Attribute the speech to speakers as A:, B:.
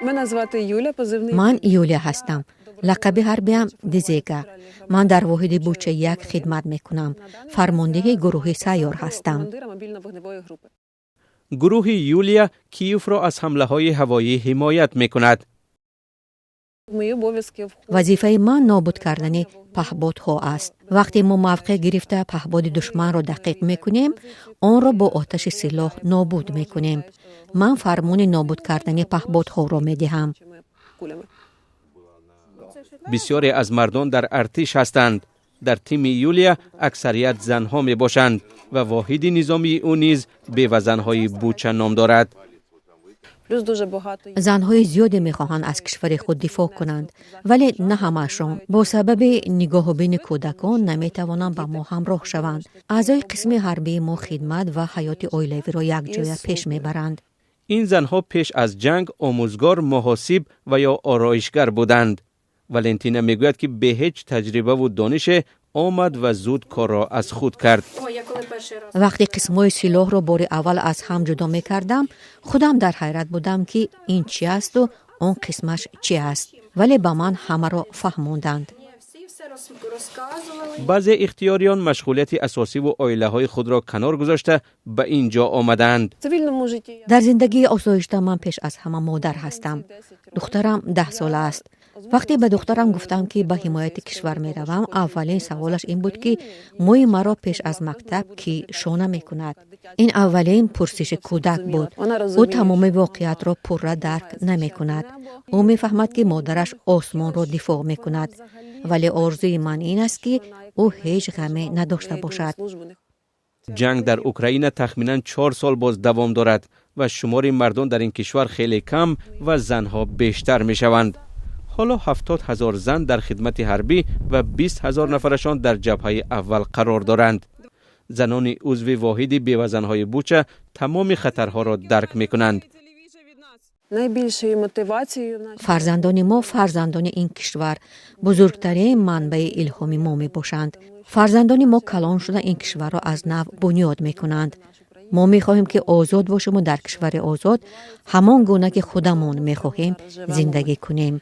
A: Мене звати Юля, позивний.
B: Ман Юлия ҳастам, лақаби ҳарбиам Дизега. Ман дар воҳиди Буча 1 хидмат мекунам, фармондеҳи гурӯҳи сайёр ҳастам.
A: Командира мобільно-вогневої групи.
C: Гурӯҳи Юлия Киевро аз ҳамлаҳои ҳавоӣ ҳимоят мекунад.
A: Мої обов'язки входять
B: Вазифаи ман нобуд кардани паҳбодҳо аст. Вақте мо мавқеъ гирифта, паҳбоди душманро дақиқ мекунем, онро бо оташи силоҳ нобуд мекунем. Ман фармони нобуд кардани паҳбодҳоро медиҳам.
A: Кулями.
C: Бисёре аз мардон дар артиш ҳастанд. Дар тими Юлия аксарият занҳо мебошанд ва воҳиди низомии ӯ низ Бевазанҳои Буча ном дорад.
A: Плюс дуже багато
B: Занҳои зиёде мехоҳанд аз кишвари худ дифоъ кунанд, вале на ҳамаашон бо сабаби нигоҳубини кӯдакон наметавонанд ба мо ҳамроҳ шаванд. Аъзои қисми ҳарбии мо хидмат ва ҳаёти оилавиро якҷоя пеш мебаранд.
C: Ин занҳо пеш аз ҷанг омӯзгор, муҳосиб ва ё ороишгар буданд. Валентина мегӯяд, ки бе ҳеҷ таҷрибаву донише омад ва зуд корро аз худ кард.
B: Вақте қисмҳои силоҳро бори аввал аз ҳам ҷудо мекардам, худам дар ҳайрат будам, ки ин чи асту он қисмаш чи аст, вале ба ман ҳамаро фаҳмонданд.
C: Баъзе ихтиёриён машғулияти асосиву оилаҳои худро канор гузошта, ба ин ҷо омадаанд.
A: В цивільному житті я
B: Дар зиндагии осоишта ман пеш аз ҳама модар ҳастам. Духтарам 10-сола аст. Вақте ба духтарам гуфтам, ки ба ҳимояти кишвар меравам, аввалин саволаш ин буд, ки мӯи маро пеш аз мактаб кӣ шона мекунад? Ин аввалин пурсиши кӯдак буд. Ӯ тамоми воқеиятро пурра дарк намекунад. Ӯ мефаҳмад, ки модараш осмонро дифоъ мекунад, вале орзуи ман ин аст, ки ӯ ҳеҷ ғаме надошта бошад.
C: Ҷанг дар Украина тахминан 4 сол боз давом дорад ва шумори мардон дар ин кишвар хеле кам ва занҳо бештар мешаванд. Ҳоло 70 000 зан дар хидмати ҳарбӣ ва 20 000 нафарашон дар ҷабҳаи аввал қарор доранд. Занони узви воҳиди Бевазанҳои Буча тамоми хатарҳоро дарк мекунанд.
A: Найбільшою мотивацією в нашій
B: Фарзандони мо, фарзандони ин кишвар, бузургтарин манбаи илҳоми мо мебошанд. Фарзандони мо калон шуда, ин кишварро аз нав бунёд мекунанд. Мо мехоҳем, ки озод бошему дар кишвари озод, ҳамон гуна ки худамон мехоҳем, зиндагӣ кунем.